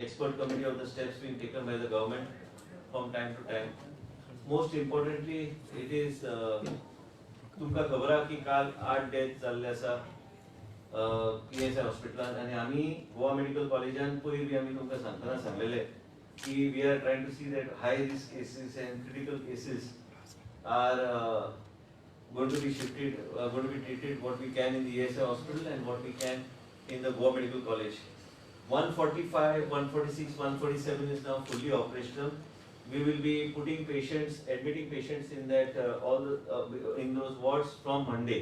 Expert committee of the steps being taken by the government from time to time. Most importantly, it is तुमकां खबर आहा की काल आठ डेथ जाल्ले आसा ईएसआय हॉस्पिटलान आनी आमी गोवा मेडिकल कॉलेजान पयर बी आमी तुमकां सांगतना सांगलेले की we are trying to see that high risk cases and critical cases are going to be shifted, going to be treated what we can in the ESI hospital and what we can in the Goa Medical College. 145, 146, 147 is now fully operational. We will be putting patients, admitting patients in that all the, in those wards from Monday.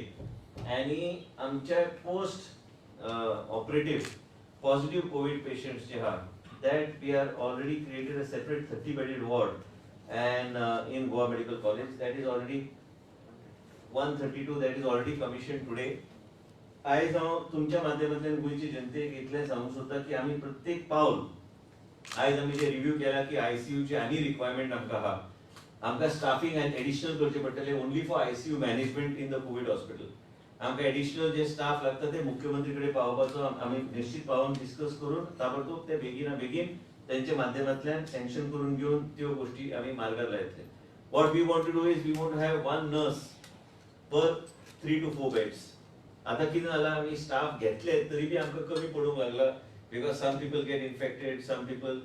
आणि आमच्या post operative positive Covid patients जे आहा, that we are already created a separate 30 bedded ward and in Goa Medical College that is already 132, that is already commissioned today. आयज हांव तुमच्या माध्यमांतल्यान गोंयचे जनतेक इतलें सांगूंक सोदता की आमी प्रत्येक पावल, आयज आमी जे रिव्यू केला की आयसीयूची आनी रिक्वायरमेंट आमकां आहा, आमकां स्टाफींग आनी एडिशनल करचें पडटलें only for ICU management in the Covid hospital. आमकां एडिशनल जे स्टाफ लागता ते मुख्यमंत्री कडेन पावोवपाचो आमी निश्चित पावोवन डिस्कस करून ताबडतोब ते बेगिना बेगीन तेंच्या माध्यमांतल्यान सँक्शन करून घेवन त्यो गोश्टी आमी मार्गार लायतले. What we want to do is we want to have one nurse per three to four beds. आता कितें जालां, आमी स्टाफ घेतले तरी बी आमकां कमी पडूंक लागला because some people get infected, some people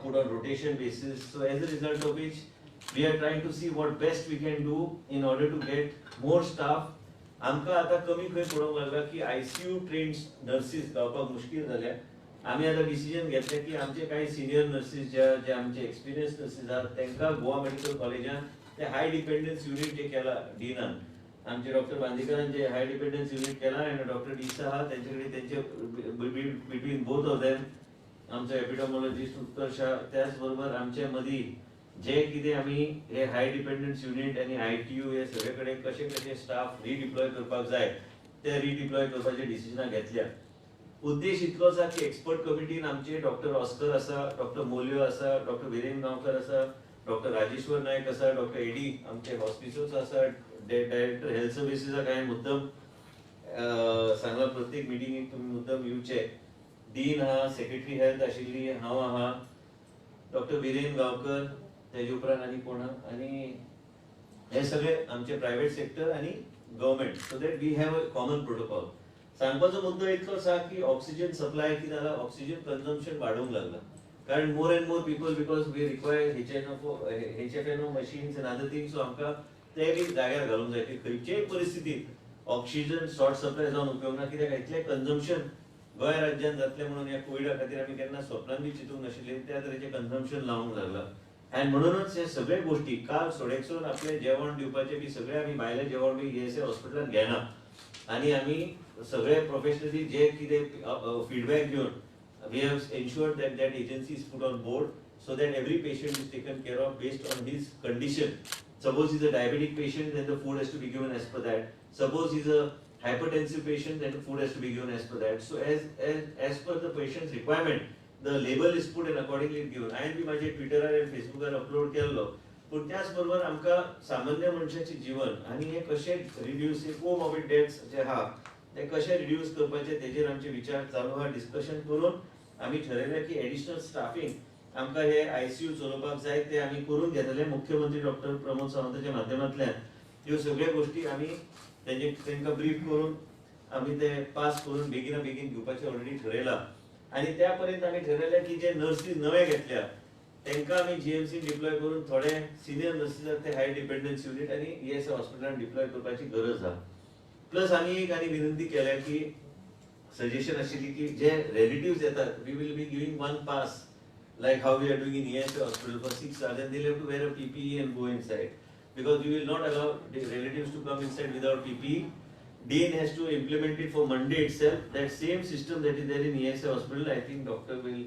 put on rotation basis. So as a result of which we are trying to see what best we can do in order to get more staff. आमकां आतां कमी खंय पडूंक लागला की ICU trained nurses गावपाक मुश्कील जाल्या. आमी आतां डिसिजन घेतलें की आमचे कांय सिनियर नर्सीस जे जे आमचे एक्सपिरियन्स नर्सीस आहात, तांकां गोवा मेडिकल कॉलेजान ते हाय डिपेंडन्स युनीट जे केला डिनान, आमचे डॉक्टर बांदेकरान जे हाय डिपेंडन्स युनीट केला आनी डॉक्टर डिसा आहा तेंचे कडेन, तेंचे बिटवीन बोथ ऑफ देम, आमचो एपिडेमॉलॉजिस्ट उत्कर्ष आहा, त्याच बरोबर आमचे मदीं जे कितें आमी हे हाय डिपेंडन्स युनीट आनी आयटीयू हे सगळे कडेन कशे कशे स्टाफ रिडिप्लॉय करपाक जाय ते रिडिप्लॉय करपाचे डिसिजनां घेतल्या. उद्देश इतलोच आसा की एक्सपर्ट कमिटीन आमचे डॉक्टर ऑस्कर आसा, डॉक्टर मोलियो आसा, डॉक्टर विरेन गांवकर आसा, डॉक्टर राजेश्वर नायक आसा, डॉक्टर एडी आमचे हॉस्पिटल्स आसा, डायरेक्टर हेल्थ सर्विसीसाक हांवें मुद्दम सांगला, प्रत्येक मिटिंगेक तुमी मुद्दम येवचे. डीन आहा, सेक्रेटरी हेल्थ आशिल्ली, हांव आहा, डॉक्टर विरेन गांवकर, तेजे उपरांत आनी कोण आहा आनी हे सगळे आमचे प्रायव्हेट सेक्टर आनी government, so that we have a common protocol. सांगपाचो मुद्दो इतलो आसा की ऑक्सिजन सप्लाय कितें जाला, ऑक्सिजन कन्जम्पशन वाडूंक लागला कारण more and more people, because we require HFNO machines and other things, so आमकां ते बी जाग्यार घालूंक जाय की खंयचेय परिस्थितीत ऑक्सिजन शॉर्ट सप्लाय जावन उपयोग ना, कित्याक इतलें कन्जम्पशन गोंय राज्यान जातलें म्हणून ह्या कोविडा खातीर आमी केन्ना स्वप्नान बी चिंतूंक नाशिल्लें. त्या तरेचें कन्जम्पशन लावंक लागला आनी म्हणूनच हे सगळे गोश्टी काल सोडेक्सोन आपलें जेवण दिवपाचें बी सगळें आमी भायलें जेवण बी ईएसआय हॉस्पिटलान घेना आनी आमी सगळे प्रोफेशनली जे कितें फिडबॅक घेवन we have ensured that that agency is put on board so that every patient is taken care of based on his condition. Suppose he's a diabetic patient, then the food has to be given as per that. Suppose he's a hypertensive patient, then the food has to be given as per that. So as per the patient's requirement, the label is put and accordingly given. हांवें बी म्हाजे ट्विटरार आनी फेसबुकार upload केल्लो. पूण त्याच बरोबर आमकां सामान्य मनशाचें जीवन आनी हे कशें रिड्यूस, हे कोमॉर्बिड डेथ्स जे आहा ते कशे रिड्यूस करपाचे तेजेर आमचे विचार चालू आहा. डिस्कशन करून आमी ठरयलें की एडिशनल स्टाफींग आमकां हे आयसीयू चलोवपाक जाय, ते आमी करून घेतले. मुख्यमंत्री डॉक्टर प्रमोद सावंताच्या माध्यमांतल्यान ह्यो सगळ्यो गोश्टी आमी तेंचे तांकां ब्रीफ करून आमी ते पास करून बेगिना बेगीन घेवपाचें ऑलरेडी ठरयलां. आनी त्या पर्यंत आमी ठरयलें की जे नर्सी नवे घेतल्या तांकां आमी जीएमसी डिप्लॉय करून थोडे सिनियर नर्सीस आसात ते हाय डिपेंडन्स युनीट आनी ईएसआय हॉस्पिटलान डिप्लॉय करपाची गरज आहा. प्लस आमी एक आनी विनंती केल्या की सजेशन आशिल्ली की जे रिलेटिव्स येतात, we will be giving one pass like how we are doing in ESI hospital for 6 hours, and they'll have to wear a PPE and go inside because we will not allow the relatives to come inside without PPE. Dean has to implement it for Monday itself. That same system that is there in ESI hospital, I think doctor will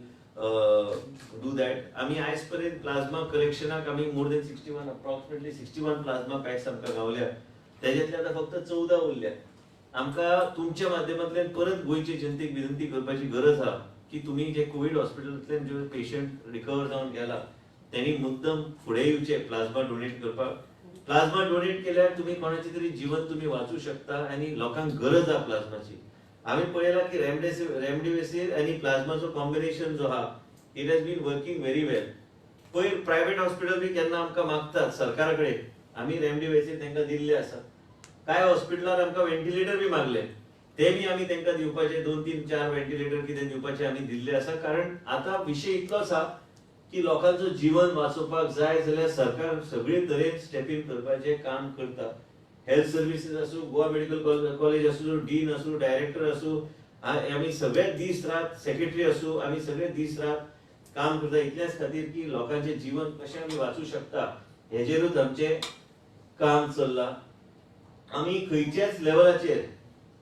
do that. आमी आयज पर्यंत plasma कलेक्शनाक आमी more than 61, approximately 61 plasma packs आमकां गावल्या. तेज्यातले आतां फक्त 14 उरल्या. आमकां तुमच्या माध्यमांतल्यान परत गोंयचे जनतेक विनंती करपाची गरज आहा की तुमी जे कोवीड हॉस्पिटलांतल्यान जे पेशंट रिकवर जावन गेला त्यांनी मुद्दम फुडें येवचे प्लाझ्मा डोनेट करपाक. प्लाझ्मा डोनेट केल्यार तुमी कोणाचें तरी जीवन तुमी वाचू शकता आनी लोकांक गरज आहा प्लाझ्माची. आमी पळयला की रेमडेसिवीर आनी प्लाझ्माचो कॉम्बिनेशन जो आहा It has been working very well. पयर प्रायव्हेट हॉस्पिटल बी केन्ना आमकां मागतात सरकारा कडेन, आमी रेमडेसिवीर तांकां दिल्ले आसा. कांय हॉस्पिटलान आमकां व्हेंटिलेटर बी मागले, ते बी आमी तांकां दिवपाचे, दोन तीन चार व्हेंटिलेटर कितें दिवपाचे आमी दिल्ले आसा. कारण आतां विशय इतलो आसा की लोकांचो जीवन वाचोवपाक जाय जाल्यार सरकार सगळे तरेन स्टेप इन करपाचें काम करता. हेल्थ सर्विसीस आसूं, गोवा मेडिकल कॉलेज आसूं, डीन आसूं, डायरेक्टर आसूं, आमी सगळे दीस रात, सेक्रेटरी आसूं, आमी सगळे दीस रात काम करता इतल्याच खातीर की लोकांचें जीवन कशें आमी वाचूं शकता हेजेरूच आमचें काम चल्लां. आमी खंयच्याच लेवलाचेर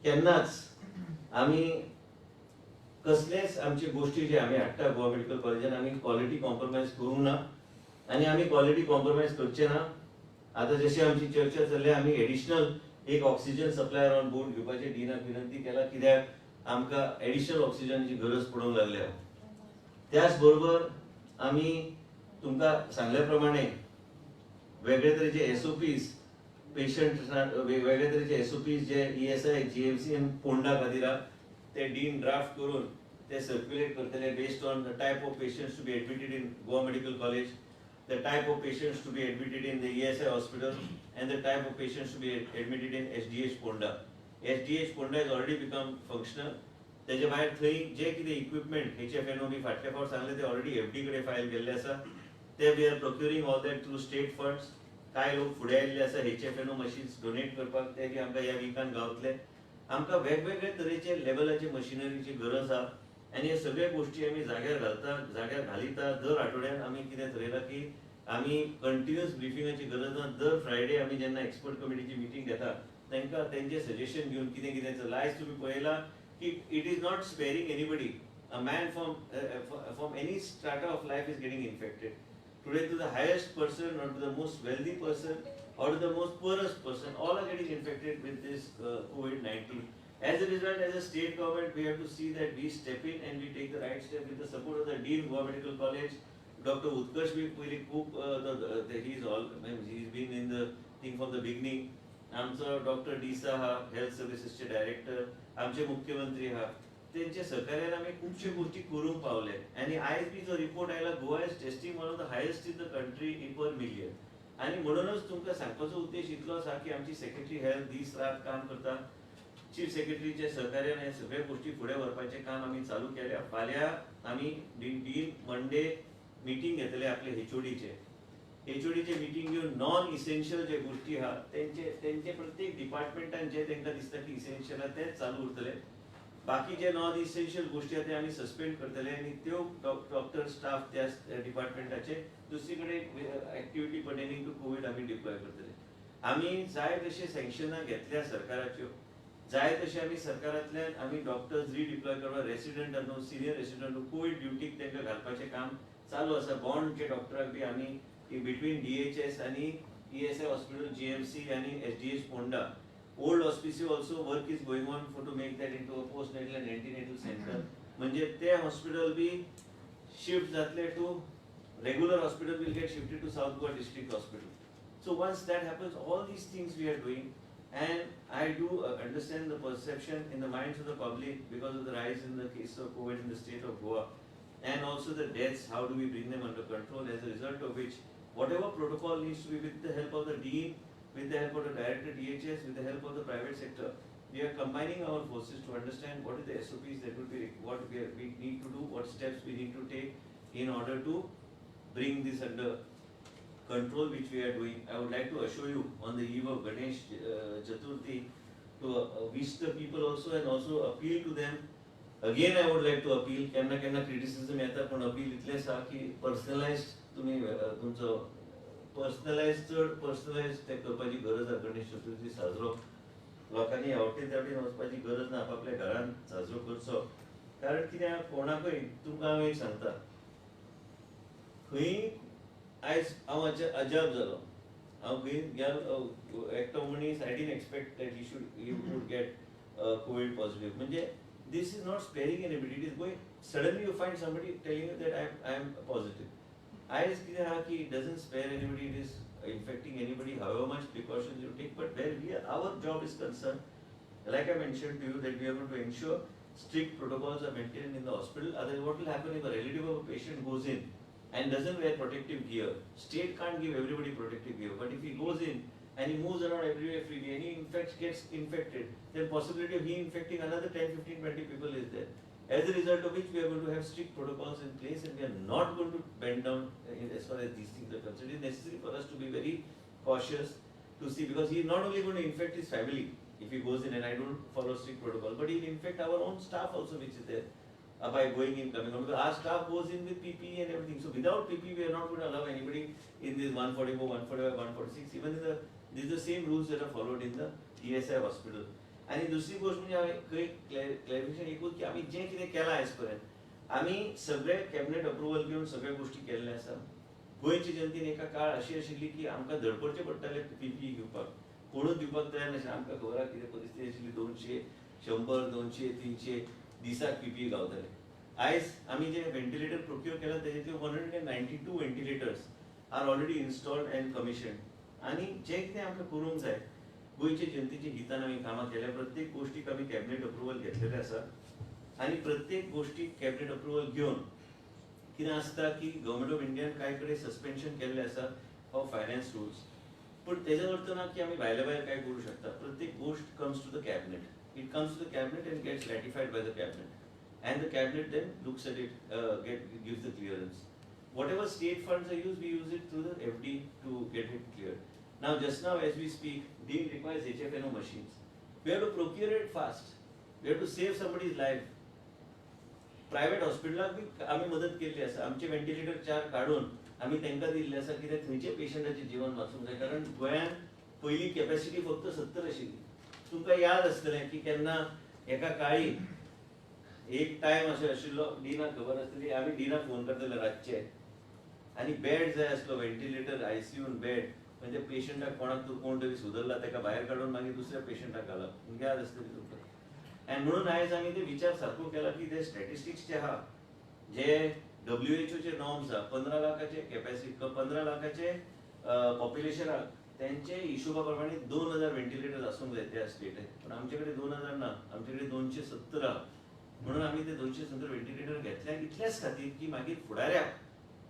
केन्नाच आमी कसलेच आमचे गोश्टी जे आमी हाडटा गोवा मेडिकल कॉलेजान, आमी क्वॉलिटी कॉम्प्रोमायज करूंक ना आनी आमी क्वॉलिटी कॉम्प्रोमायज करचे ना. आतां जशी आमची चर्चा चल्ल्या, आमी एडिशनल एक ऑक्सिजन सप्लायर ऑन बोर्ड घेवपाचे डिनाक विनंती केला, कित्याक आमकां एडिशनल ऑक्सिजनची गरज पडूंक लागल्या. त्याच बरोबर आमी तुमकां सांगल्या प्रमाणे वेगळे तरेचे एसओपीज पेशंट, वेगळे तरेचे एसओपीज जे ईएसआय, जीएमसी आनी पोंडा खातीर आहा, ते डीन ड्राफ्ट करून ते सर्क्युलेट करतले based on the type of patients to be admitted in Goa Medical College, the type of patients to be admitted in the ESI hospital and the type of patients to be admitted in SDH Ponda. SDH Ponda has already become functional. तेजे भायर थंय जे कितें equipment एचएफएनओ बी फाटल्या फावट सांगले, ते already FD कडेन file केल्ले आसा. ते we are procuring all that through state funds. कांय लोक फुडें आयिल्ले आसा एचएफएनओ मशीन्स डोनेट करपाक, ते बी आमकां ह्या विकान गावतले. आमकां वेगवेगळे तरेचे लेवलाचे मशिनरीची गरज आहा आनी हे सगळे गोश्टी आमी जाग्यार घालता, जाग्यार घालिता. दर आठवड्यान आमी कितें थरयलां की आमी कंटिन्युअस ब्रिफिंगाची गरज ना. दर फ्रायडे आमी जेन्ना एक्सपर्ट कमिटीची मिटींग घेता, तांकां तेंचे सजेशन घेवन कितें कितें चल्लां. आयज तुमी पळयलां की it is not sparing anybody. A man from any strata of life is getting infected today, to the highest person or to the most wealthy person or to the most poorest person, all are getting infected with this COVID-19. As a result, as a state government, we have to see that we step in and we take the right step with the support of the Dean Goa Medical College, Dr. Utkarsh B पयलीं खूब he is all, I mean, he's been in the thing from the beginning. आमचो doctor D'Sa हा, health सर्विसेसचे director, आमचे मुख्यमंत्री हा, तेंच्या सहकार्यान आमी खुबश्यो गोश्टी करूंक पावले. आनी आयज बी जो रिपोर्ट आयला, Goa is testing one of the highest in the country in per million. आनी म्हणूनच तुमकां सांगपाचो उद्देश इतलो आसा की आमची सेक्रेटरी हेल्थ दीस रात काम करता. चीफ सेक्रेटरीच्या सहकार्यान हे सगळे गोश्टी फुडें व्हरपाचें काम आमी चालू केल्या. फाल्यां आमी डीन मंडे मिटींग घेतले आपले एचओडीचे. एचओडीचे मिटींग घेवन नॉन इसेन्शियल जे गोश्टी आहा तेंचे तेंचे प्रत्येक डिपार्टमेंटान जे तांकां दिसता की इसेन्शियल आहा तेच चालू उरतले. बाकी जे नॉन इसेन्शियल गोश्टी आहा ते आमी सस्पेंड करतले आनी त्यो डॉक्टर स्टाफ त्या डिपार्टमेंटाचे दुसरी कडेन एक्टिविटी पर्टेनिंग टू कोवीड आमी डिप्लॉय करतले. आमी जाय तशे सँक्शनां घेतल्या सरकाराच्यो, जाय तशे आमी सरकारांतल्यान आमी डॉक्टर्स रिडिप्लॉय करपाक, रेसिडंट न्हू, सिनियर रेसिडंट न्हू, कोवीड ड्युटीक तांकां घालपाचें काम चालू आसा. बॉन्डचे डॉक्टराक बी आमी बिटवीन डीएचएस आनी ईएसआय हॉस्पिटल, जीएमसी आनी SDH Ponda, old hospice also work is going on for to make that into a post natal and antenatal center. म्हणजे ते हॉस्पिटल बी शिफ्ट जातले to regular hospital, will get shifted to South Goa District Hospital. So once that happens, all these things we are doing, and I do understand the perception in the minds of the public because of the rise in the case of COVID in the state of Goa and also the deaths, how do we bring them under control, as a result of which whatever protocol needs to be, with the help of the dean, with the help of the director DHS, with the help of the private sector, we are combining our forces to understand what is the SOPs that would be, what we need to do, what steps we need to take in order to bring this under control, which we are doing. I would like to assure you on the eve of Ganesh Chaturthi to wish the people also and also appeal to them. Again, I would like to appeal, केन्ना केन्ना criticism येता, पण appeal इतलें आसा की personalise तुमी तुमचो personalise, चड पर्सनलायज ते करपाची गरज आसा. गणेश चतुर्थी साजरो लोकांनी ह्या वटेन त्या वटेन वचपाची गरज ना, आपापल्या घरान साजरो करचो. कारण कितें आहा, कोणाकूय, तुमकां हांव एक सांगता, खंय आयज हांव अजाप जालो. हांव खंय गेलो, एकटो मनीस, I didn't expect that he would get COVID positive. म्हणजे this is not sparing anybody. It is going suddenly, you find somebody telling you that I am positive. आयज कितें आहा की it doesn't spare anybody, it is infecting anybody, however much precautions you take. But where we are, our job is concerned, like I mentioned to you, that we are going to ensure Strict protocols are maintained in the hospital. Otherwise, what will happen if a relative of a patient goes in and doesn't wear protective gear? State can't give everybody protective gear, but if he goes in and he moves around everywhere freely and he gets infected, then possibility of he infecting another 10, 15, 20 people is there. As a result of which, we are going to have strict protocols in place, and we are not going to bend down as far as these things are concerned. It is necessary for us to be very cautious to see, because he is not only going to infect his family if he goes in and I don't follow strict protocol, but he will infect our own staff also, which is there by going in, coming out. Because our staff goes in with PPE and everything. So without PPE, we are not going to allow anybody in this 144, 145, 146. Even in the, these are the same rules that are followed in the ESI hospital. आनी दुसरी गोश्ट म्हणजे हांवें खंय clarification एकूच की आमी जें कितें केलां आयज पर्यंत, आमी सगळे कॅबिनेट अप्रुवल घेवन सगळ्यो गोश्टी केल्ले आसा. गोंयचे जनतेन एका काळ अशी आशिल्ली की आमकां धडपडचें पडटालें पीपीई घेवपाक, कोणूच दिवपाक तयार नाशिल्ले. आमकां खबर आहा कितें परिस्थिती आशिल्ली. 200, 100, 200, 300 दिसाक पीपीई गावताले. आयज आमी जे व्हेंटिलेटर प्रोक्युअर केला तेजेतले 192 ventilators are already installed and commission. आनी जें कितें आमकां करूंक जाय गोंयचे जनतेच्या हितान आमी कामां केल्या. प्रत्येक गोश्टीक आमी कॅबिनेट अप्रुवल घेतलेलें आसा आनी प्रत्येक गोश्टीक कॅबिनेट अप्रुवल घेवन कितें आसता की गव्हर्मेंट ऑफ इंडियान कांय कडेन सस्पेन्शन केल्लें आसा ऑफ फायनान्स रुल्स, पूण तेजो अर्थ ना की आमी भायले भायर काय करूं शकता. प्रत्येक गोश्ट comes to the cabinet, it comes to the cabinet and gets ratified by the cabinet, and the cabinet then looks at it, get gives the clearance. Whatever state funds are used, we use it through the FD to get it cleared. Now, just now as we speak, Dean requires HFNO machines. We have to procure it fast. We have to save somebody's life. Private हॉस्पिटलाक बी आमी मदत केल्ली आसा. आमचे ventilator चार काडून आमी तांकां दिल्ले आसा, कित्याक थंयचे पेशंटाचें जीवन वाचूंक जाय, कारण गोंयांत पयली कॅपॅसिटी फक्त 70 आशिल्ली. तुमकां याद आसतलें की केन्ना एका काळी एक टायम अशें आशिल्लो, डिनाक खबर आसतली, आमी डिनाक फोन करताले रातचे आनी बेड जाय आसलो, व्हेंटिलेटर, आयसीयून बेड, म्हणजे पेशंटाक कोणाक तूं कोण तरी सुदरला ताका भायर काडून मागीर दुसऱ्या पेशंटाक घालप. याद आसतली तुमकां. आनी म्हणून आयज आमी ते विचार सारको केला की ते स्टॅटिस्टिक्स जे आहा, जे डब्ल्यूएचओचे नॉर्म्स आहा, 15 लाखाचे कॅपॅसिटी, 15 लाखाचे पॉप्युलेशनाक त्यांचे हिशोबा प्रमाणे 2000 व्हेंटिलेटर आसूंक जाय त्या स्टेटात, पण आमचे कडेन 2000 ना, आमचे कडेन 270 आहा. म्हणून आमी ते 270 व्हेंटिलेटर घेतले इतल्याच खातीर की मागीर फुडाऱ्याक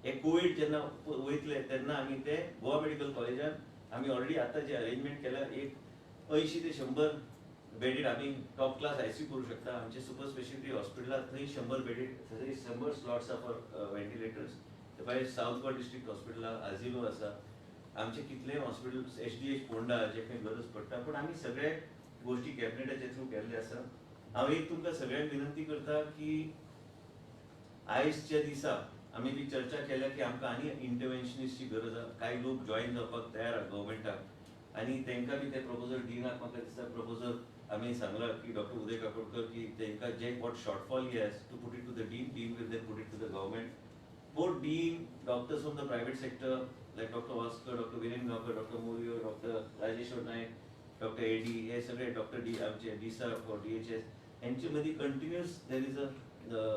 हे कोवीड जेन्ना वयतले तेन्ना आमी ते गोवा मेडिकल कॉलेजान आमी ऑलरेडी आतां जे अरेंजमेंट केल्या, एक 80 ते 100 बेडीड आमी टॉप क्लास आयसीयू करूं शकता. आमचे सुपर स्पेशालिटी हॉस्पिटलात थंय 100 बेडीड, थंय 100 स्लॉट्स आहा फॉर व्हेंटिलेटर्स. ते भायर सावथ गोवा डिस्ट्रिक्ट हॉस्पिटल आहा, आजिलो आसा, आमचे कितले हॉस्पिटल, एचडीएच फोंडा, जे खंय गरज पडटा. पूण आमी सगळे गोश्टी कॅबिनेटाचे थ्रू केल्ले आसा. हांव एक तुमकां सगळ्यांक विनंती करता की आयजच्या दिसा आमी बी चर्चा केल्या की आमकां आनी इंटरव्हेन्शनिस्टची गरज आहा. कांय लोक जॉयन जावपाक तयार आहा गव्हर्मेंटाक आनी तांकां बी ते प्रपोजल डिनाक म्हाका दिसता प्रपोजल आमी सांगला की डॉक्टर उदय काकोडकर की तांकां जे what shortfall he has to put it to the dean, dean will then put it to the government. Both dean, doctors from the private sector like Dr. Vaskar, Dr. Viren Gaonkar, Dr. Murio, Dr. Rajeshwar Naik, Dr. AD, हे सगळे doctor D आमचे D sir for DHS, यांचे मध्ये continuous there is a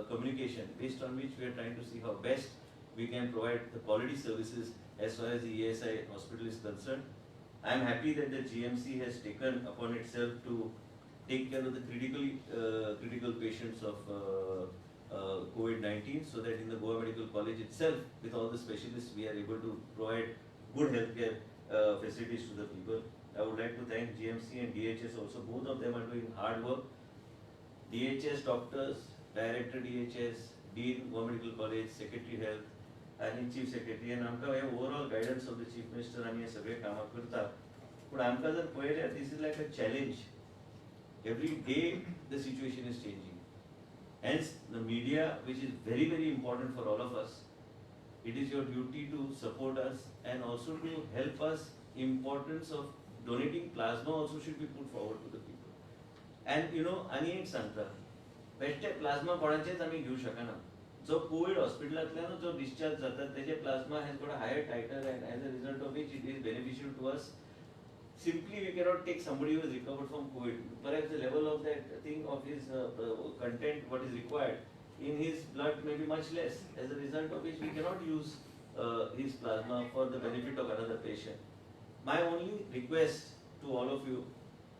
communication based on which we are trying to see how best we can provide the quality services as far as the ESI hospital is concerned. I am happy that the GMC has taken upon itself to take care of the critical patients of COVID-19, so that in the Goa Medical College itself, with all the specialists, we are able to provide good healthcare facilities to the people. I would like to thank GMC and DHS also. Both of them are doing hard work. DHS doctors, Director DHS, Dean Goa Medical College, Secretary Health, आनी chief secretary आनी आमकां हे overall guidance of the Chief Minister आमी हे सगळे कामां करता. पूण आमकां जर पळयल्यार, this is like a challenge. Every day the situation is changing. Hence, the media, which is very, very important for all of us, it is your duty to support us and also to help us. Importance of donating plasma also should be put forward to the people. And you know, आनी एक सांगता, बेश्टे plasma कोणाचेच आमी घेवं शकना. जो Covid हॉस्पिटलांतल्यान जो डिस्चार्ज जाता तेजे plasma has got a higher titer, and as a result of which it is beneficial to us. Simply we cannot take somebody who has recovered from COVID. Perhaps the level of that thing of his content, what is required in his blood, may be much less. As a result of which we cannot use his plasma for the benefit of another patient. My only request to all of you,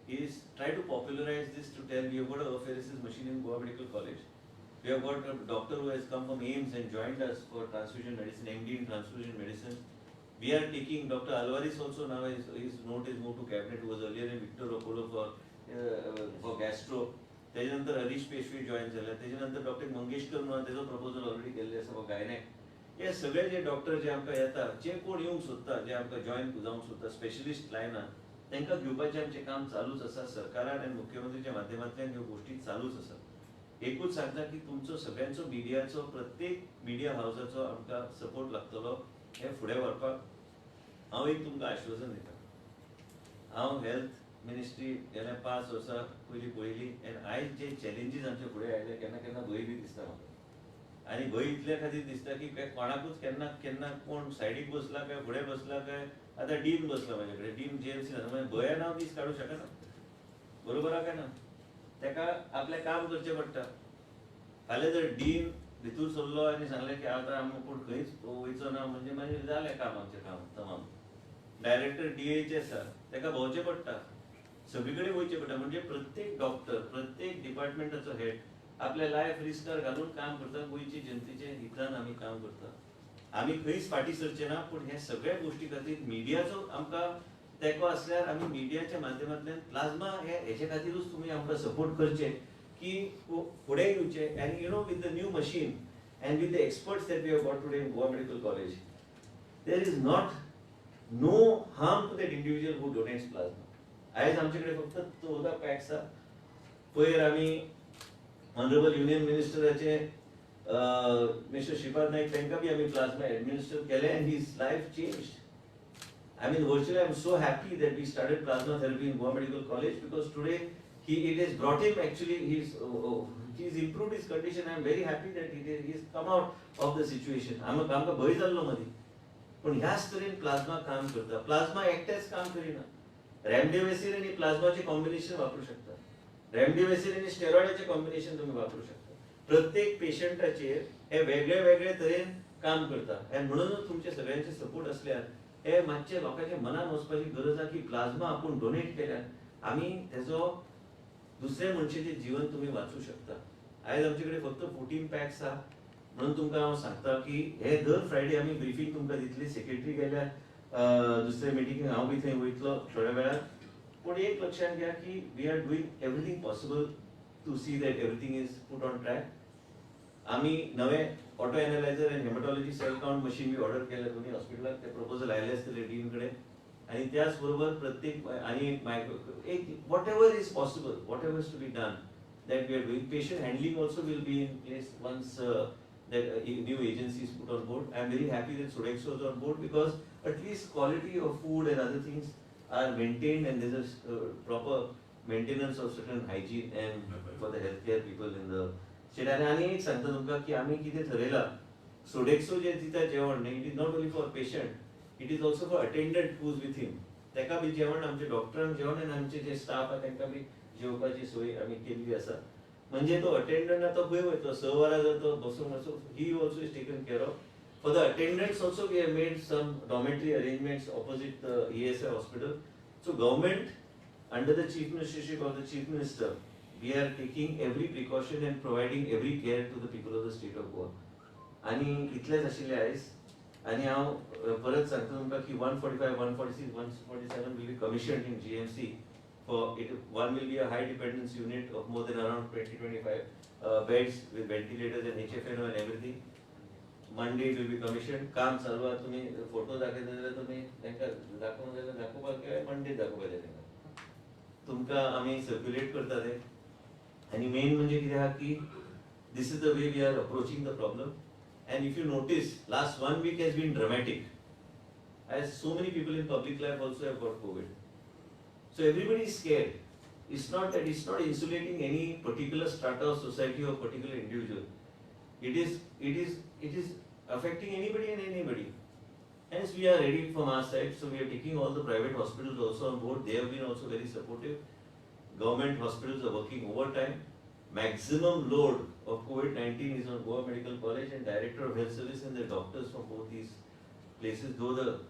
is try to popularise this, to tell we have got a apheresis machine in Goa Medical College. We have got a doctor who has come from AIIMS and joined us for transfusion medicine, MD in transfusion medicine. We are taking Dr. Alvaris also now, his note is moved to cabinet, who was earlier in Victor Apollo for gastro. त्याच्या नंतर Harish Peshwe join झाले. त्याच्या नंतर doctor Mangeshkar म्हणून त्याचो proposal already केल्ले आसा for gynaec. हे सगळे जे डॉक्टर जे आमकां येता, जे कोण येवंक सोदता, जे आमकां जॉईन जावंक सोदता स्पेशलिस्ट लायनान, तांकां घेवपाचें आमचें काम चालूच आसा. सरकारान आनी मुख्यमंत्रीच्या माध्यमांतल्यान ह्यो गोश्टी चालूच आसा. एकूच सांगता की तुमचो सगळ्यांचो मिडियाचो, प्रत्येक मिडिया हावसाचो आमकां सपोर्ट लागतलो हे फुडें व्हरपाक. हांव एक तुमकां आश्वासन दिता, हांव हेल्थ मिनिस्ट्री गेल्या 5 वर्सां पयलीं पळयली आनी आयज जे चॅलेंजीस आमचे फुडें आयले, केन्ना केन्ना भंय बी दिसता म्हाका. आनी भंय इतल्या खातीर दिसता की काय कोणाकूच केन्ना केन्ना कोण सायडीक बसला काय फुडें बसला काय. आतां डीन बसला म्हाजे कडेन, डीन जीएमसी, भंयान हांव दीस काडूंक शकना. बरोबर आहा काय ना? ताका आपलें काम करचें पडटा. फाल्यां जर डीन भितूर सरलो आनी सांगलें की आतां आमी कोण खंयच वयचो ना, म्हणजे मागीर जालें काम, आमचें काम तमाम. डायरेक्टर डीएच आसा, ताका भोंवचें पडटा, सगळी कडेन वयचें पडटा. म्हणजे प्रत्येक डॉक्टर, प्रत्येक डिपार्टमेंटाचो हेड आपल्या लायफ रिस्कार घालून काम करता. गोंयचे जनतेच्या हितान आमी काम करता. आमी खंयच फाटीं सरचे ना, पूण ह्या सगळ्या गोश्टी खातीर मिडियाचो आमकां तेंको आसल्यार आमी मिडियाच्या माध्यमांतल्यान प्लाझ्मा हे हेजे खातीरूच तुमी आमकां सपोर्ट करचे की फुडें येवचे. And with the new machine and with the experts that we have got today in Goa Medical College, there is not no harm to that individual who donates plasma. आयज आमचे कडेन फक्त 14 पॅक्स आसा. पयर आमी ऑनरेबल युनियन मिनिस्टराचे mister Shripad Naik तांकां बी आमी प्लाझ्मा एडमिनिस्टर केले and his life changed. I mean, virtually, I'm so happy that we started plasma therapy in Goa Medical College because today it has brought him actually, he's improved his condition. I'm very happy that he's come out of the situation. आमकां भंय जाल्लो मदीं, पण ह्याच तरेन plasma काम करता. Plasma एकटेच काम करिना. रेमडेसिवीर आनी प्लाझ्माचे कॉम्बिनेशन वापरू शकता, रेमडेसिवीर आनी स्टेरॉइडाचे कॉम्बिनेशन तुम्ही वापरू शकता. प्रत्येक पेशंटाचेर हे वेगळे वेगळे तरेन काम करता आनी म्हणूनच तुमचे सगळ्यांचे सपोर्ट असल्यार हे मातशे लोकांच्या मनान वचपाची गरज आहा की प्लाझ्मा आपूण डोनेट केल्यार आमी तेजो दुसऱ्या मनशाचें जीवन तुमी वाचू शकता. आयज आमचे कडेन फक्त 14 पॅक्स आहा, म्हणून तुमकां हांव सांगता की हे दर फ्रायडे आमी ब्रिफींग तुमकां दितली. सेक्रेटरी गेल्या दुसऱ्या मिटिंगेक, हांव बी थंय वयतलो थोड्या वेळान. पूण एक लक्षात घ्या की we are doing everything possible to see that everything is put on track. आमी नवे ऑटो एनालायझर आनी हेमटॉलॉजी सेल काउंट मशीन बी ऑर्डर केले दोन्ही हॉस्पिटलाक. ते प्रपोजल आयले आसतले डीन कडेन. आनी त्याच बरोबर प्रत्येक आनी एक मायक्रो एक, whatever is possible, whatever is to be done, that we are doing. Patient handling also will be in place once that new agency is put on board. I am very happy that Sodexo is on board because at least quality of food and other things are maintained and there's a proper maintenance of certain hygiene and for the healthcare people in the state. आनी आनी एक सांगता तुमकां की आमी कितें थरयलां, Sodexo जे दिता जेवण न्ही, it is not only for patient, it is also for attendant who's with him. ताका बी जेवण, आमच्या डॉक्टरांक जेवण आनी आमचे जे स्टाफ आहा तांकां बी जेवपाची सोय आमी केल्ली आसा. म्हणजे तो अटेंडंट आतां खंय वयतलो? 6 वरां जर तो बसून आसो, he also is taken care of. For the attendants also we have made some dormitory arrangements opposite the ESI hospital. So government, under the chief ministership of the Chief Minister, we are taking every precaution and providing every care to the people of the state of Goa. आनी इतलेंच आशिल्लें आयज. आनी हांव परत सांगता तुमकां की 145, 146, 147 will be commissioned in GMC for it. One will be a high dependence unit of more than around 20 25 beds with ventilators and HFNO and everything. Monday it will be commissioned. काम चालू आहा. तुमी फोटो दाखयता जाल्यार तुमी तांकां दाखोवंक जाल्यार दाखोवपाक काय मंडे दाखोवपाचें तांकां. तुमकां आमी सर्क्युलेट करता ते. आनी मेन म्हणजे कितें आहा की this is the way we are approaching the problem. And if you notice, last one week has been dramatic, as so many people in public life also have got COVID. So everybody is scared. It's not that, it's not insulating any particular strata of society or particular individual. It is affecting anybody and anybody. Hence we are ready from our side. So we are taking all the private hospitals also on board. They have been also very supportive. Government hospitals are working overtime. Maximum load of COVID-19 is on Goa Medical College and Director of Health Service and the doctors from both these places, though the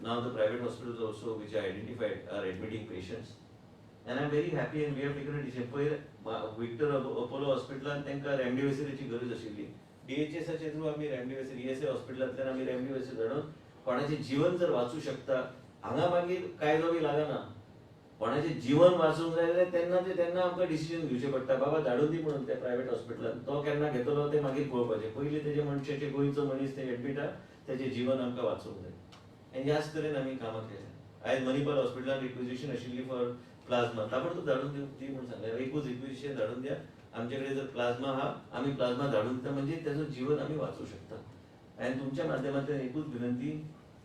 now the private hospitals also which are identified are admitting patients. And I am very happy and we have taken a decision. पयर Victor Apollo हॉस्पिटलान तांकां रेमडेसिवीराची गरज आशिल्ली. डीएचएसाचे through आमी remdesivir, ESI हॉस्पिटलांतल्यान आमी remdesivir धाडून कोणाचें जीवन जर वाचूं शकता, हांगा मागीर कायदो बी लागना. कोणाचें जीवन वाचूंक जाय जाल्यार तेन्ना ते तेन्ना आमकां डिसिजन घेवचें पडटा, बाबा धाडून दी म्हणून त्या प्रायवेट हॉस्पिटलान. तो केन्ना घेतलो तें मागीर पळोवपाचें. पयलीं तेजे मनशाचे, गोंयचो मनीस ते एडमीट आहा, तेजें जीवन आमकां वाचोवंक जाय. आनी ह्याच तरेन आमी कामां केल्या. आयज मणिपाल हॉस्पिटलान रिक्विजिशन आशिल्ली फॉर प्लाझ्मा, ताबडतोब धाडून दी म्हणून सांगलें. एकूच रिक्विजिशन धाडून द्या, आमचे कडेन जर प्लाझ्मा आहा आमी प्लाझ्मा धाडून दिता, म्हणजे तेजो जीवन आमी वाचोवं शकता. आनी तुमच्या माध्यमांतल्यान एकूच विनंती,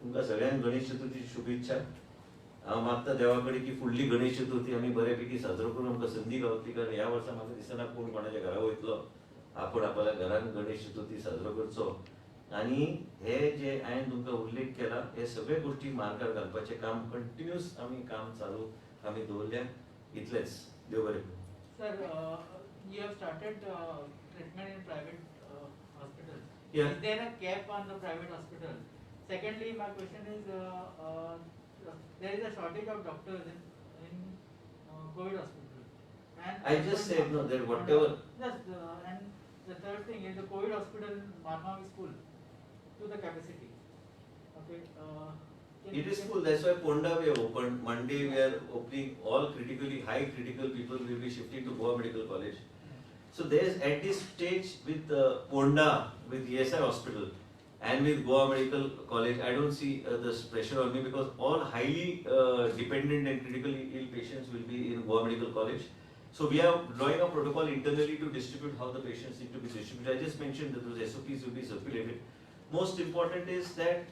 तुमकां सगळ्यांक गणेश चतुर्थीची शुभेच्छा. हांव मागता देवा कडेन की फुडली गणेश चतुर्थी आमी बऱ्यापैकी साजरो करून आमकां संदी गावतली, कारण ह्या वर्सा म्हाका दिसना कोण कोणाच्या घरा वयतलो. आपण आपल्या घरान गणेश चतुर्थी साजरो करचो आनी हे जे हांवें तुमकां उल्लेख केला हे सगळे गोश्टी मार्गार घालपाचें काम कंटिन्युअस आमी काम चालू आमी दवरल्या. इतलेंच, देव बरें करूं. Sir, you have started treatment in private hospitals. Yeah. Is there a cap on the private hospital? Secondly, my question is, there is a shortage of doctors in COVID hospital. And I just said, no, that whatever- Yes, and the third thing is the COVID hospital in Marmagao is full to the capacity. Okay. It is full. That's why Ponda we have opened. Monday we are opening all critically high critical people will be shifting to Goa Medical College. So there is at this stage with Ponda, with ESI Hospital and with Goa Medical College, I don't see this pressure on me, because all highly dependent and critically ill patients will be in Goa Medical College. So we are drawing a protocol internally to distribute how the patients need to be distributed. I just mentioned that those SOPs will be circulated. Most important is that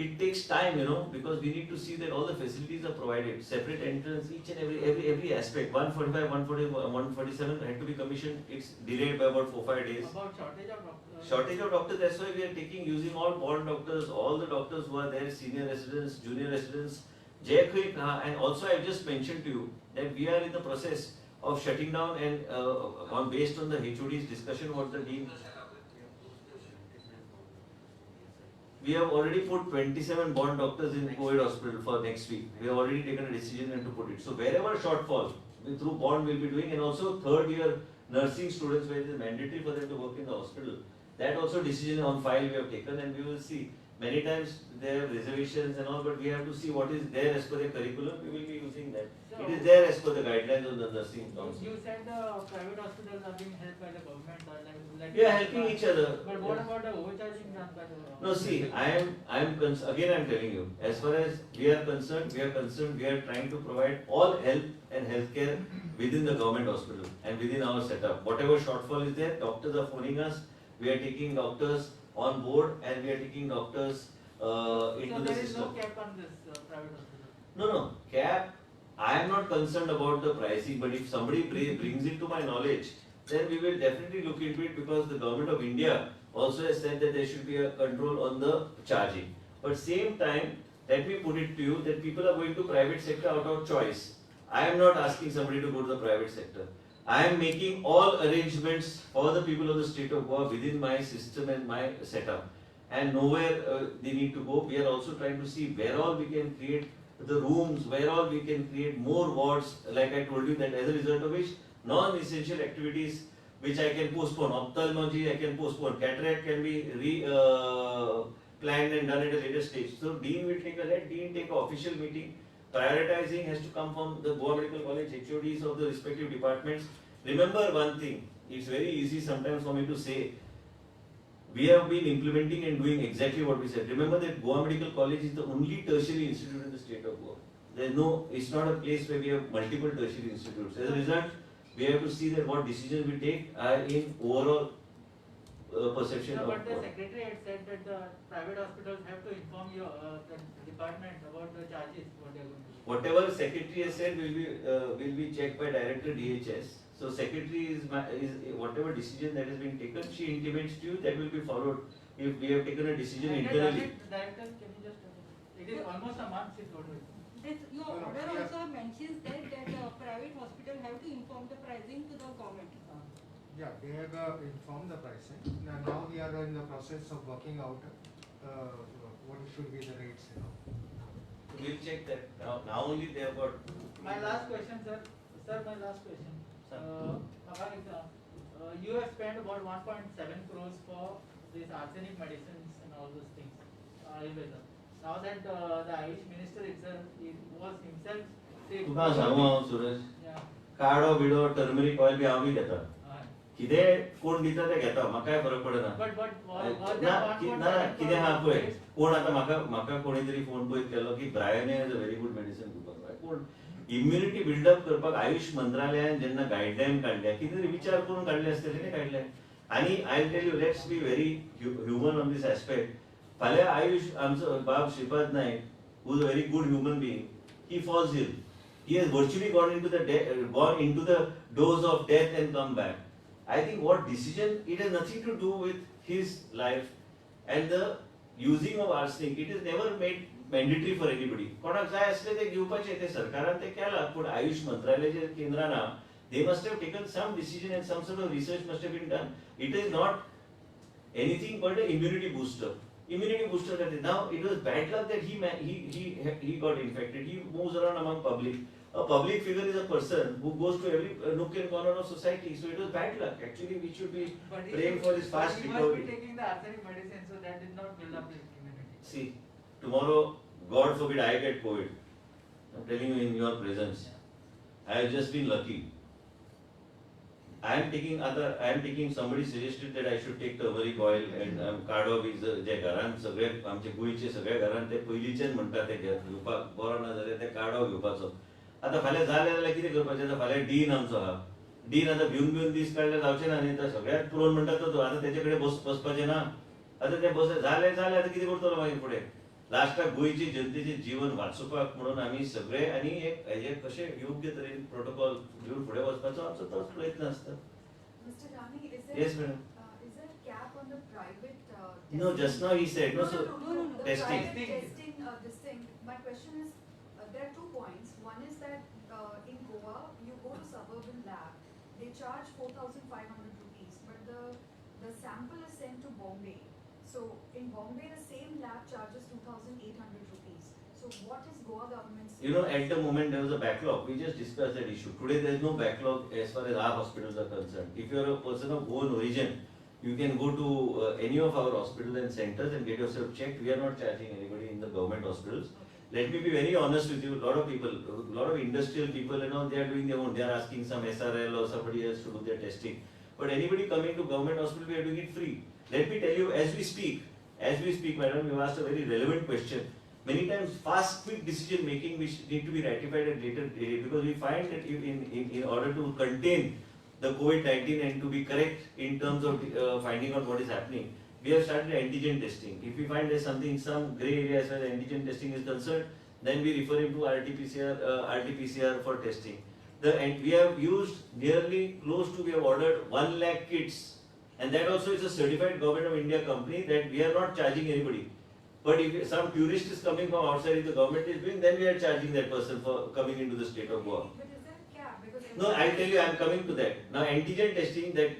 it takes time, because we need to see that all the facilities are provided, separate entrance, each and every aspect. 145, 140, 147 had to be commissioned. It's delayed by about 4-5 days. About shortage of doctors. Shortage of doctors, that's why we are using all bond doctors, all the doctors who are there, senior residents, junior residents. And also I just mentioned to you that we are in the process of shutting down and on based on the HOD's discussion what the dean. We have already put 27 bond doctors in COVID hospital for next week. We have already taken a decision and to put it. So wherever shortfall, we through bond will be doing, and also third year nursing students where it is mandatory for them to work in the hospital. That also decision on file we have taken, and we will see. Many times they have reservations and all, but we have to see what is there as per the curriculum. We will be using that. So, it is there as per the guidelines of the nursing council. You said the private hospitals are being helped by the government or like We are helping each other. But what Yes. about the overcharging done by the No, see, again I am telling you, as far as we are concerned, we are trying to provide all help and healthcare within the government hospital and within our setup. Whatever shortfall is there, doctors are phoning us, we are taking doctors on board and we are taking doctors into So the there is system. no cap on this private hospital? No, no, cap, I am not concerned about the pricing, but if somebody brings it to my knowledge, then we will definitely look into it, because the government of India also has said that there should be a control on the charging. But same time, let me put it to you that people are going to private sector out of choice. I am not asking somebody to go to the private sector. I am making all arrangements for the people of the state of Goa within my system and my setup. And nowhere they need to go. We are also trying to see where all we can create the rooms, where all we can create more wards, like I told you, that as a result of which non-essential activities which I can postpone, ophthalmology I can postpone, cataract can be planned and done at a later stage. So Dean will take a, let Dean take an official meeting. Prioritizing has to come from the Goa Medical College HODs of the respective departments. Remember one thing, it's very easy sometimes for me to say, we have been implementing and doing exactly what we said. Remember that Goa Medical College is the only tertiary institute in the state of Goa. There's no, it's not a place where we have multiple tertiary institutes. As a result, we have to see that what decisions we take are in overall perception No, of but the what. secretary had said that the private hospitals have to inform your the department about the charges what they are going to do. Whatever secretary has said will be checked by director DHS. So secretary is whatever decision that has been taken, she intimates to you, that will be followed. If we have taken a decision internally. Director, can you just? It is almost a month since what we. This, your order also mentions that private hospital have to inform the pricing to the government. Yeah, they have informed the pricing. Now we are in the process of working out what should be the rates. You know. We'll check that. Now only they have got. My last question, sir. Sir, my last question. You have spent about 1.7 crores for these arsenic medicines and all those things, Ayurveda. Now that the Ayush minister itself was himself sick. तुका सांगू हांव Suraj, Yeah. काडो BDO turmeric oil बी हांव बी घेता, कितें कोण दिता तें घेता, म्हाका काय फरक पडना. But was ना that ना 1.7 कितें आहा पळय, crores? कोण आतां म्हाका कोणी तरी फोन पळय केलो की Bryonia is a very good medicine घेवपाक. कोण इम्युनिटी बिल्डअप करपाक आयुष मंत्रालयान जेन्ना गायडलायन काडल्या, कितें तरी विचार करून काडले आसतले न्ही काडले. आनी I tell you, let's be very human on this aspect. फाल्यां आयुष आमचो बाब Shripad Naik, who is a very good human being, he falls ill. He has virtually gone into the doors of death and come back. I think what decision, it has nothing to do with his life and the using of arsenic. It is never made mandatory for anybody. कोणाक जाय आसले ते घेवपाचे, ते सरकारान ते केला, पूण आयुष मंत्रालयाच्या केंद्रान they must have taken some decision and some sort of research must have been done. It is not anything but an immunity booster. Immunity booster that is. Now it was bad luck that he got infected. He moves around among public. A public figure is a person who goes to every nook and corner of society. So it was bad luck. Actually, we should be But praying for his fast he must be recovery. taking the arsenic medicine, so that did not build up his immunity. See, tomorrow, God forbid, I get COVID. I'm telling you in your presence. I have just been lucky. I am taking, somebody suggested that I should take turmeric oil and काडो B J घरान सगळे आमचे गोंयचे सगळे घरान ते पयलींच्यान म्हणटा ते घेवपाक बरो ना जाल्यार ते काडो घेवपाचो. आतां फाल्यां जालें जाल्यार कितें करपाचें? आतां फाल्यां डीन आमचो आहा, डीन आतां भिवन भिवन दीस काडल्यार जावचें ना न्ही, आतां सगळ्याक प्रोन म्हणटा तो, आतां तेजे कडेन बसपाचें ना. आतां ते बस जालें जालें आतां कितें करतलो मागीर फुडें? लास्टाक गोंयचे जनतेचें जीवन वाचोवपाक म्हणून आमी सगळे आनी एक हेजे कशें योग्य तरेन प्रोटोकॉल घेवन फुडें वचपाचो आमचो तोच प्रयत्न आसता. Mr. Rane, is there Yes, madam. Is there a cap on the private testing? No, just now he said no. No, So no, no, no. The testing. private testing, this thing. My question is, there are 2 points. One is that in Goa, you go to suburban lab, they charge 4,500 rupees, but the sample is sent to Bombay. So in Bombay, the same lab charges 2,800 rupees. So what is Goa government's? You know, at the moment there was a backlog. We just discussed that issue. Today there is no backlog as far as our hospitals are concerned. If you are a person of Goan origin, you can go to any of our hospitals and centers and get yourself checked. We are not charging anybody in the government hospitals. Let me be very honest with you. A lot of people, a lot of industrial people, you know, they are doing their own. They are asking some SRL or somebody else to do their testing. But anybody coming to government hospital, we are doing it free. Let me tell you, as we speak, madam, you asked a very relevant question. Many times, fast, quick decision making which need to be ratified at later date, because we find that in order to contain the COVID-19 and to be correct in terms of finding out what is happening, we have started antigen testing. If we find there's something, some grey area as far as antigen testing is concerned, then we refer him to RT-PCR for testing. And we have used nearly close to, we have ordered 1 lakh kits, and that also is a certified Government of India company that we are not charging anybody. But if some tourist is coming from outside, if the government is doing, then we are charging that person for coming into the state of Goa. But is there a cap? Because No, I'll tell you, I'm coming to that. Now, antigen testing, that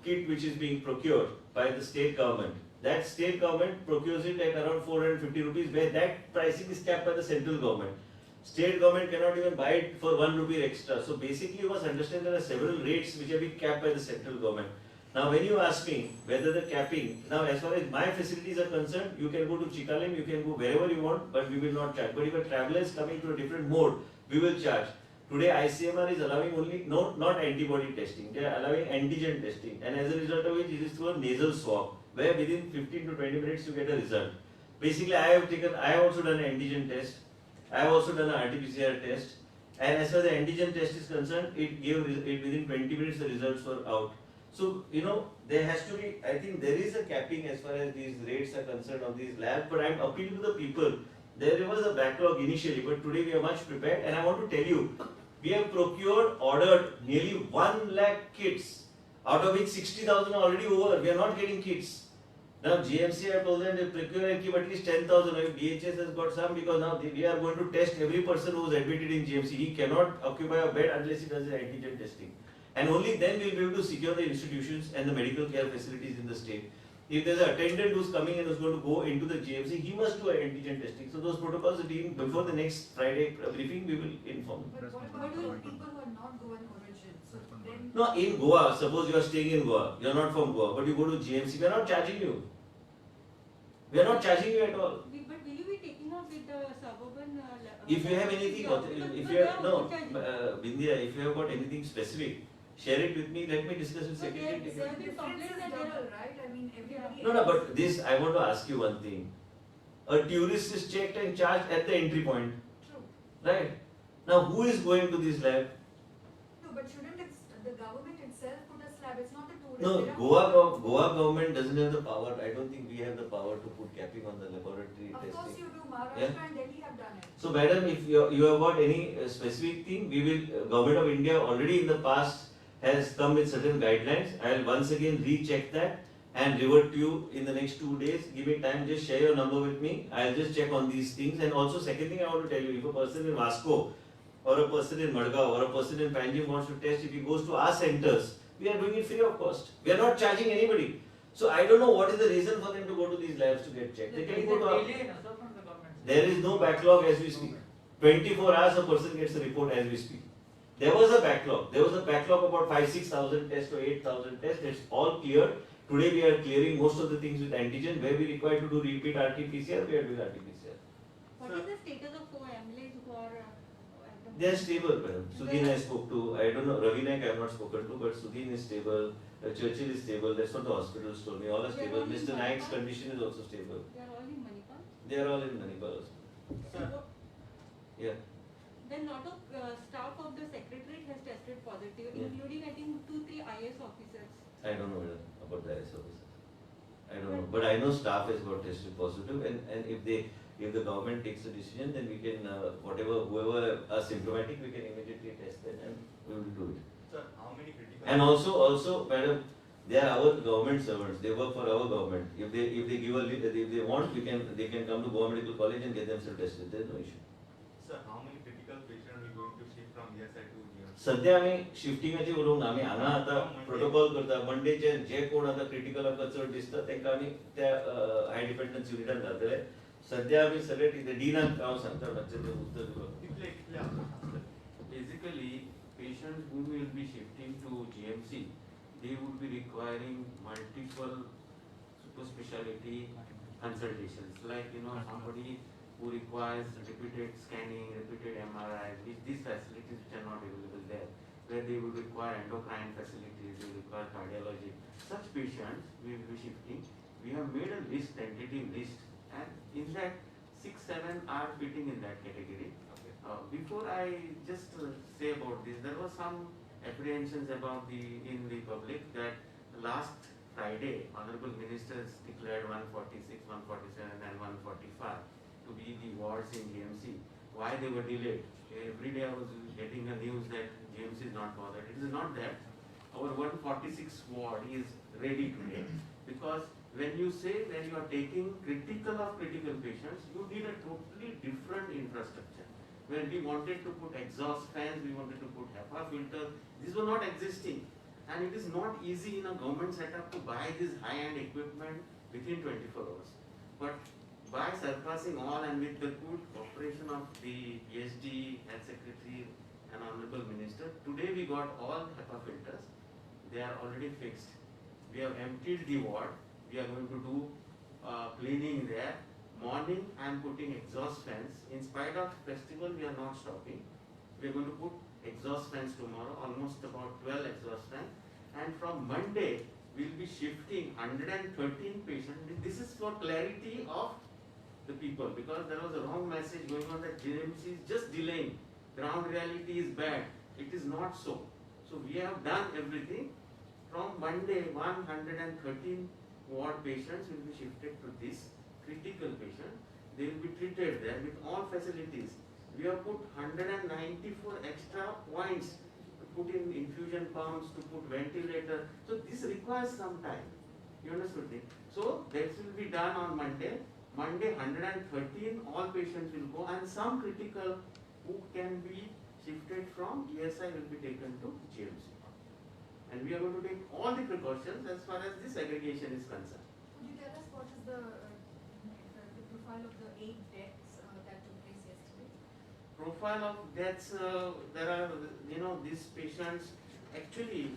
kit which is being procured by the state government, that state government procures it at around 450 rupees, where that pricing is capped by the central government. State government cannot even buy it for 1 rupee extra. So basically, you must understand there are several rates which have been capped by the central government. Now, when you ask me whether the capping, now as far as my facilities are concerned, you can go to Chicalim, you can go wherever you want, but we will not charge. But if a traveler is coming to a different mode, we will charge. Today, ICMR is allowing only, no, not antibody testing, they are allowing antigen testing. And as a result of which, it is through a nasal swab, where within 15 to 20 minutes you get a result. Basically, I have also done an antigen test. I have also done an RT-PCR test. And as far as the antigen test is concerned, it gave it within 20 minutes the results were out. So, you know, there has to be, I think there is a capping as far as these rates are concerned of these labs, but I am appealing to the people. There was a backlog initially, but today we are much prepared. And I want to tell you, we have procured, ordered nearly 1 lakh kits, out of which 60,000 are already over. We are not getting kits. Now GMC, I told them to procure and keep at least 10,000. If DHS has got some, because now we are going to test every person who is admitted in GMC. He cannot occupy a bed unless he does his antigen testing. And only then we will be able to secure the institutions and the medical care facilities in the state. If there's an attendant who's coming and who's going to go into the GMC, he must do an antigen testing. So those protocols, the team, before the next Friday briefing, we will inform. But what about the people who are not Goan origin? So then No, in Goa, suppose you are staying in Goa, you are not from Goa, but you go to GMC, we are not charging you. We are not charging you at all. But will you be taking up with the suburban? If you have anything, if you have, no, Bindya, if you have got anything specific, share it with me. Let me discuss with secretary. There have been complaints that there are, right? I mean, everybody. No, but this, I want to ask you one thing. A tourist is checked and charged at the entry point. True. Right? Now, who is going to this lab? No, but shouldn't the government itself put a slab? It's not the tourist. No, Goa government doesn't have the power. I don't think we have the power to put capping on the laboratory testing. Of course you do. Maharashtra and Delhi have done it. So, madam, if you have got any specific thing, we will. Government of India already in the past has come with certain guidelines. I will once again recheck that and revert to you in the next 2 days. Give me time, just share your number with me. I'll just check on these things. And also, second thing I want to tell you, if a person in Vasco or a person in Madgaon or a person in Panjim wants to test, if he goes to our centers, we are doing it free of cost. We are not charging anybody. So I don't know what is the reason for them to go to these labs to get checked. They can go to our... There is no backlog as we speak. 24 hours a person gets a report as we speak. There was a backlog. There was a backlog about 5-6,000 tests or 8,000 tests. It's all cleared. Today we are clearing most of the things with antigen. Where we require to do repeat RT-PCR, we are doing RT-PCR. What is the status of 4 MLAs who are... They are stable, madam. Sudhin I spoke to. I don't know, Ravi Naik I have not spoken to, but Sudhin is stable. Churchill is stable. That's what the hospitals told me. All are stable. Mr. Naik's condition is also stable. They are all in Manipal? They are all in Manipal also. Sir. Yeah. Then lot of staff of the secretariat has tested positive, including I think 2-3 IAS officers. I don't know about the IAS officers. I don't know, but I know staff has got tested positive, and if the government takes a decision, then we can whoever are symptomatic, we can immediately test them and we will do it. Sir, how many critical? And also, madam, they are our government servants. They work for our government. If they give a, if they want, they can come to Goa Medical College and get themselves tested. There is no issue. Sir, how many critical patients are we going to shift from ESI to GMC? सध्या आमी शिफ्टिंगाची उलोवंक ना, आमी हांगा आतां protocol करता. मंडेचे जे कोण आतां क्रिटिकल आमकां चड दिसता तांकां आमी त्या हाय डिपेंडन्स युनिटान घालतले. सध्या आमी सगळे डिनाक हांव सांगता मातशें तें उत्तर दिवपाक. कितले Basically, patients who will be shifting to GMC, they would be requiring multiple super speciality consultations. Like, you know, somebody who requires repeated scanning, repeated MRI, which these facilities which are not available there, where they would require endocrine facilities, they require cardiology. Such patients we will be shifting. We have made a list, tentative list, and in that 6-7 are fitting in that category. Okay. Before I just say about this, there was some apprehensions about in the public that last Friday, Honorable Ministers declared 146, 147 and 145 to be the wards in GMC. Why they were delayed? Every day I was getting the news that GMC is not bothered. It is not that. Our 146 ward is ready today, because when you say when you are taking critical of critical patients, you need a totally different infrastructure. When we wanted to put exhaust fans, we wanted to put HEPA filters, these were not existing. And it is not easy in a government setup to buy this high-end equipment within 24 hours. But by surpassing all and with the good cooperation of the PhD, Health Secretary and Honorable Minister, today we got all HEPA filters. They are already fixed. We have emptied the ward. We are going to do cleaning there. Morning, I am putting exhaust fans. In spite of festival, we are not stopping. We are going to put exhaust fans tomorrow, almost about 12 exhaust fans. And from Monday, we will be shifting 113 patients. This is for clarity of the people, because there was a wrong message going on that GMC is just delaying. Ground reality is bad. It is not so. So we have done everything. From Monday, 113 ward patients will be shifted to this critical patient. They will be treated there with all facilities. We have put 194 extra points to put in infusion pumps, to put ventilator. So this requires some time. You understood me? So this will be done on Monday. Monday 113 all patients will go, and some critical who can be shifted from ESI will be taken to GMC. And we are going to take all the precautions as far as this segregation is concerned. Could you tell us what is the profile of the 8 deaths that took place yesterday? Profile of deaths, there are, these patients, actually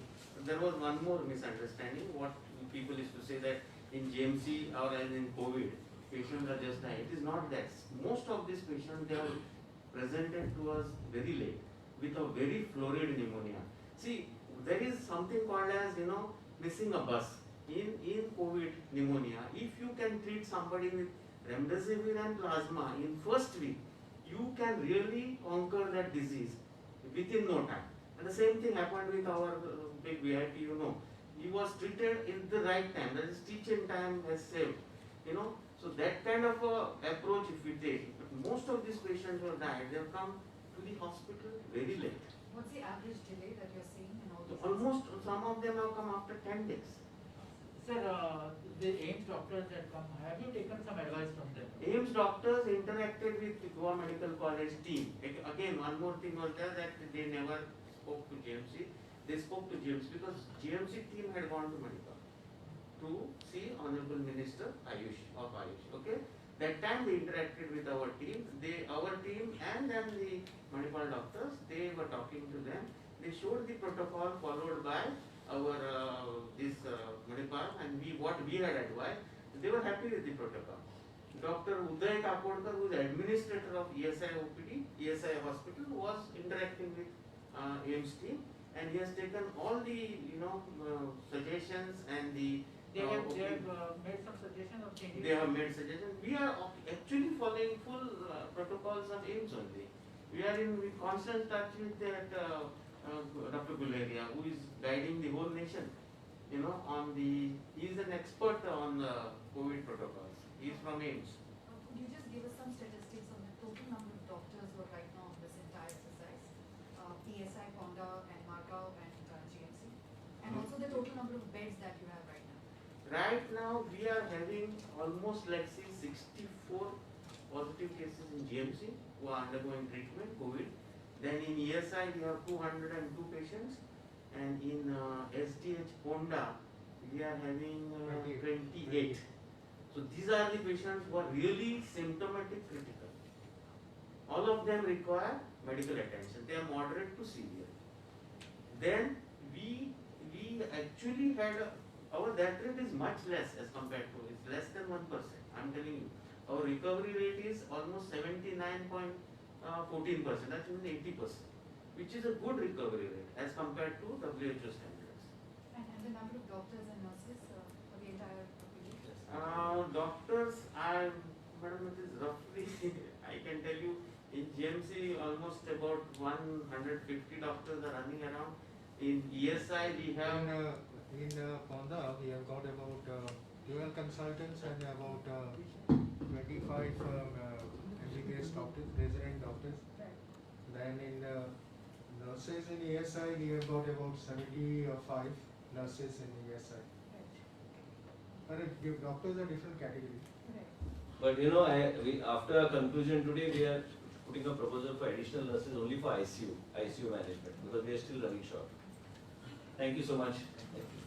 there was one more misunderstanding. What people used to say that in GMC or as in COVID, patients are just dying. It is not that. Most of these patients, they are presented to us very late with a very florid pneumonia. See, there is something called as, missing a bus. In COVID pneumonia, if you can treat somebody with remdesivir and plasma in first week, you can really conquer that disease within no time. And the same thing happened with our big VIP, He was treated in the right time, that is, teaching time has saved, So that kind of a approach if we take, but most of these patients who have died, they have come to the hospital very late. What's the average delay that you're seeing in all these? Almost some of them have come after 10 days. Sir, the AIIMS doctors that come, have you taken some advice from them? AIIMS doctors interacted with the Goa Medical College team. Again, one more thing was there that they never spoke to GMC. They spoke to GMC because GMC team had gone to Manipal to see Honorable Minister Ayush of Ayush. Okay, that time they interacted with our team. Our team and then the Manipal doctors, they were talking to them. They showed the protocol followed by our Manipal and what we had advised. They were happy with the protocol. Dr. Uday Kakodkar, who is administrator of ESI OPD, ESI hospital, was interacting with AIIMS team, and he has taken all the suggestions and the They have made some suggestions of changing. They have made suggestions. We are actually following full protocols of AIIMS only. We are in constant touch with that Dr. Guleria, who is guiding the whole nation. He is an expert on the COVID protocols. He is from AIIMS. Could you just give us some statistics on the total number of doctors who are right now on this entire exercise? ESI, Ponda, and Margao, and GMC, and also the total number of beds that you have right now. Right now, we are having almost, let's say, 64 positive cases in GMC who are undergoing treatment, COVID. Then in ESI, we have 202 patients, and in SDH Ponda, we are having 28. So these are the patients who are really symptomatic critical. All of them require medical attention. They are moderate to severe. Then we actually had our death rate is much less as compared to, it's less than 1%. I'm telling you, our recovery rate is almost 79.14%. That's even 80%, which is a good recovery rate as compared to WHO standards. And the number of doctors and nurses for the entire population? Doctors are, madam, it is roughly, I can tell you, in GMC almost about 150 doctors are running around. In ESI we have... In Ponda we have got about 12 consultants and about 25 MBBS doctors, resident doctors. Right. Then in nurses in ESI we have got about 75 nurses in ESI. Right. But doctors are different category. Right. But after our conclusion today, we are putting a proposal for additional nurses only for ICU management, because we are still running short. Thank you so much. Thank you.